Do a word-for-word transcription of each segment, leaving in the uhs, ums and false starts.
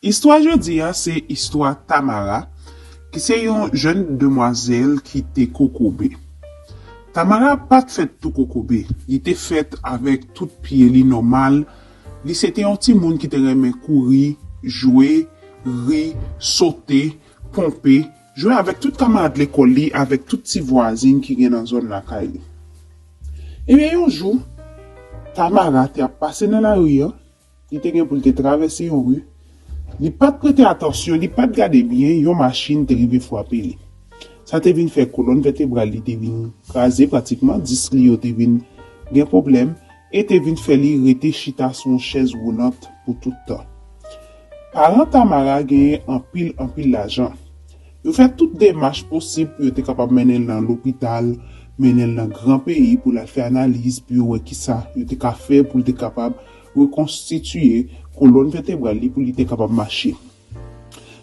Istwa jodi a se istwa Tamara, ki se yon jèn demwazèl ki te kokobe. Tamara pa t fèt tou kokobe, li te fèt avèk tout pye li nòmal. Li se te yon timoun ki te renmen kouri, jwe, ri, sote, ponpe, jwe avèk tout kamarad lekòl li, avèk tout ti vwazen ki gen nan zòn lakay li. Ebyen, yon jou, Tamara te ap pase nan lari an, li te gen pou l te travèse yon ri. Li pa t prete atansyon, li pa t gade byen, yon machin te rive frape li. Sa te vin fè kolòn vètebral li te vin kraze pratikman, disk li yo te vin gen pwoblèm, e te vin fè li rete chita sou yon chèz woulant pou tout tan. Paran Tamara genyen anpil, anpil lajan. Yo fè tout demach posib pou yo te kapab mennen l nan lopital, mennen l nan gran peyi pou l al fè analiz, pou yo wè kisa yo te ka fè pou l te kapab rekonstitiye kolòn vètebral li, pou li te kapab mache.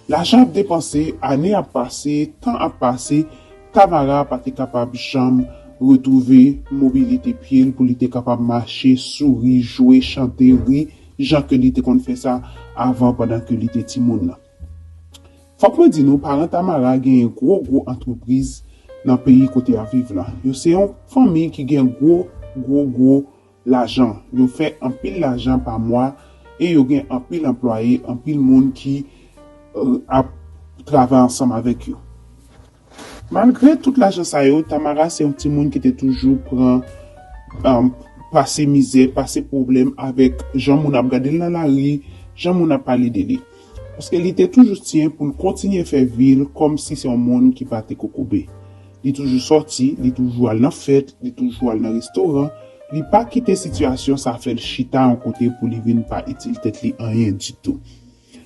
Lajan ap depanse, ane ap pase, tan ap pase, Tamara pa te kapab janm retwouve mobilite pye l pou li te kapab mache, souri, jwe, chante, ri, jan ke li te konn fè sa avan pandan ke li te timoun nan. Fòk mwen di nou, paran Tamara genyen gwo, gwo antrepriz nan peyi kote y ap viv la. Yo se yon fanmi ki gen gwo, gwo, gwo lajan. Yo fè anpil lajan pa mwa e yo gen anpil anplwaye, anpil moun ki, euh, ap travay ansanm avèk yo. Malgre tout lajan sa yo, Tamara se yon timoun ki te toujou pran, um, pase mizè, pase pwoblèm avèk jan moun ap gade l nan lari, jan moun ap pale de li. Paske li te toujou tyen pou l kontinye fè vi l kòmsi se yon moun ki pa te kokobe. Li toujou sòti, li toujou al nan fèt, li toujou al nan restoran. Li pa kite sitiyasyon sa fè l chita yon kote pou li vin pa itil tèt li anyen ditou.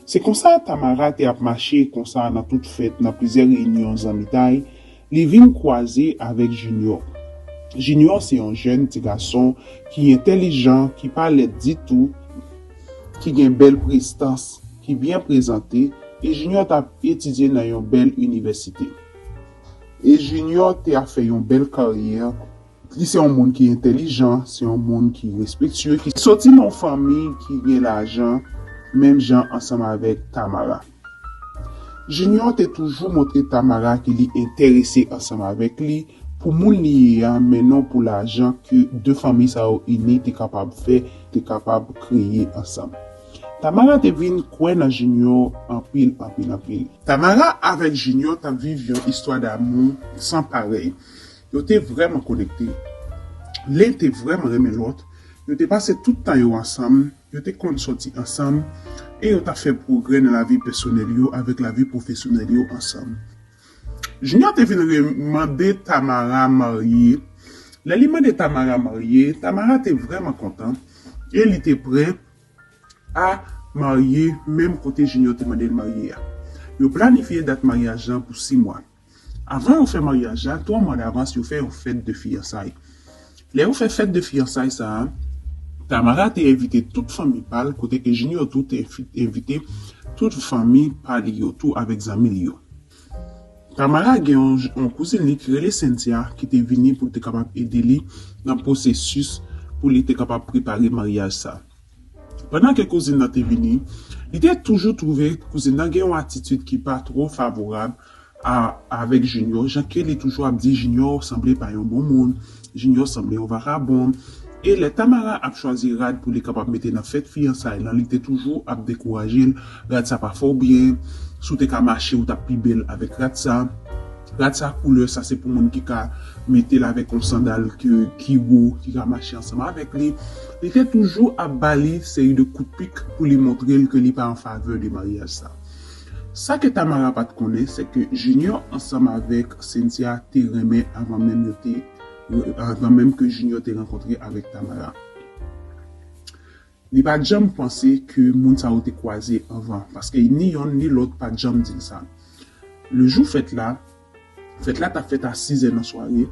Se konsa Tamara te ap mache konsa nan tout fèt, nan plizyè reyinyon zanmitay, li vin kwaze avèk Junior. Junior se yon jèn ti gason ki entèlijan, ki pa lèd ditou, ki gen bèl prestans, ki byen prezante, e Junior t ap etidye nan yon bèl inivèsite. E Junior te ap fè yon bèl karyè. Li se yon moun ki entèlijan, se yon moun ki respektye, ki soti nan yon fanmi ki gen lajan, menm jan ansanm avèk Tamara. Junior te toujou montre Tamara ke li enterese ansanm avèk li pou moun li ye a, men non pou lajan ke de fanmi sa yo ini te kapab fè, te kapab kreye ansanm. Tamara te vin kwè nan Junior anpil, anpil, anpil. Tamara avèk Junior t ap viv yon istwa damou san parèy. Yo te vrèman konekte. Len te vrèman renmen lòt. Yo te pase tout tan yo ansanm. Yo te konn sòti ansanm. E yo t ap fè pwogrè nan lavi pèsonèl yo avèk lavi pwofesyonèl yo ansanm. Junior te vin re-, mande Tamara marye. Lè li mande Tamara marye, Tamara te vrèman kontan. E li te prè a marye menm kote Junior te mande l marye a. Yo planifye dat maryaj lan pou sis mwa. Avan yo fè maryaj la, twa mwa davans, yo fè yon fèt de fiyansay. Lè yo fè fèt de fiyansay sa a, Tamara te envite tout fanmi pa l, kote ke Junior tou te envi-, envite tout fanmi pa li yo tou avèk zanmi li yo. Tamara gen yon, yon kouzin li ki rele Cynthia ki te vini pou l te kapab ede li nan pwosesis pou li te kapab prepare maryaj sa. Pandan ke kouzin nan te vini, li te toujou twouve kouzin nan gen yon atitid ki pa twò favorab a, avèk Junior, jan ke li toujou ap di Junior sanble pa yon bon moun, Junior sanble yon vakabon. E lè Tamara ap chwazi rad pou li kapab mete nan fèt fiyansay lan, li te toujou ap dekouraje l, rad sa pa fè w byen, si w te ka mache, ou t ap pi bèl avèk rad sa. Rad sa koulè sa se pou moun ki ka mete l avèk yon sandal ki, ki wo, ki ka mache ansanm avèk li. Li te toujou ap ba li seri de kout pik pou li montre l ke li pa an favè de maryaj sa. Sa ke Tamara pa t konnen, se ke Junior ansanm avèk Cynthia te renmen avan menm yo te, avan menm ke Junior te rankontre avèk Tamara. Li pa t janm panse ke moun sa yo te kwaze anvan, paske ni yonn ni lòt pa t janm di l sa. Le jou fèt la, fèt la t ap fèt a sizè nan sware.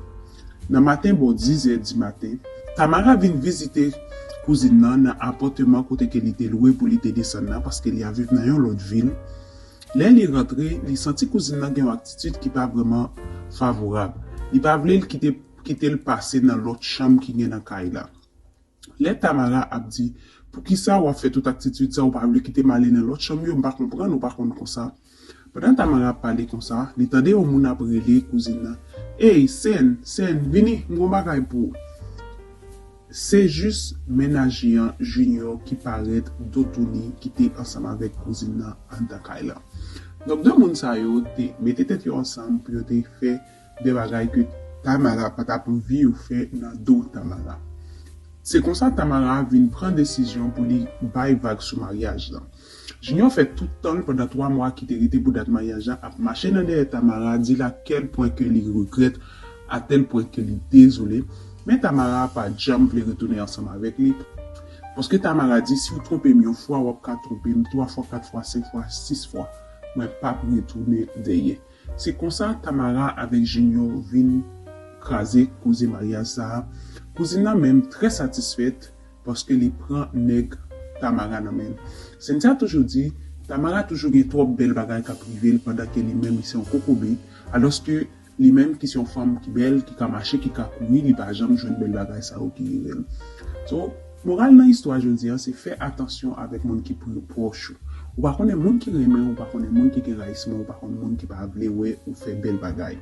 Nan maten, bò dizè di maten, Tamara vin vizite kouzin nan, nan apatman kote ke li te lwe pou li te desann nan, paske li ap viv nan yon lòt vil. Lè li rantre, li santi kouzin nan gen yon atitid ki pa vrèman favorab. Li pa vle l kite, kite l pase nan lòt chanm ki gen nan kay la. Lè Tamara ap di Poukisa w ap fè tout atitid sa, ou pa vle kite m ale nan lòt chanm yo? M pa konprann, ou pa konn konsa. Pandan Tamara ap pale konsa, li tande yon moun ap rele kouzin nan. Ey, Sèn, Sèn, vini, m gon bagay pou ou. Se jis mennaj li an, Junior, ki parèt dotouni, ki te ansanm avèk kouzin nan anndan kay lan. Donk, de moun sa yo te mete tèt yo ansanm pou yo te fè de bagay ke Tamara pa t ap anvi yo fè nan do Tamara. Se konsa Tamara vin pran desizyon pou li bay vag sou maryaj lan. Junior fè tout tan l pandan twa mwa ki te rete pou dat maryaj la ap mache nan dèyè Tamara, di l a kèl pwen ke li regrèt, a tèl pwen ke li dezole. Men Tamara pa janm vle retounen ansanm avèk li. Paske Tamara di, si w twonpe m yon fwa, w ap ka twonpe m twa fwa, kat fwa, senk fwa, sis fwa. Mwen p ap retounen dèyè. Se konsa Tamara avèk Junior vin kraze koze maryaj sa a. Kouzin nan menm trè satisfèt paske li pran nèg Tamara nan men l. Cynthia toujou di, Tamara toujou gen twòp bèl bagay k ap rive l pandan ke li menm li se yon kokobe, alòske li menm ki se yon fanm ki bèl, ki ka mache, ki ka kouri, li pa janm jwenn bèl bagay sa yo ki rive l. So, moral nan istwa jodi a, se fè atansyon avèk moun ki pwòch ou. Ou pa konnen moun ki renmen w, ou pa konnen moun ki gen rayisman, ou pa konnen moun ki pa vle wè ou fè bèl bagay.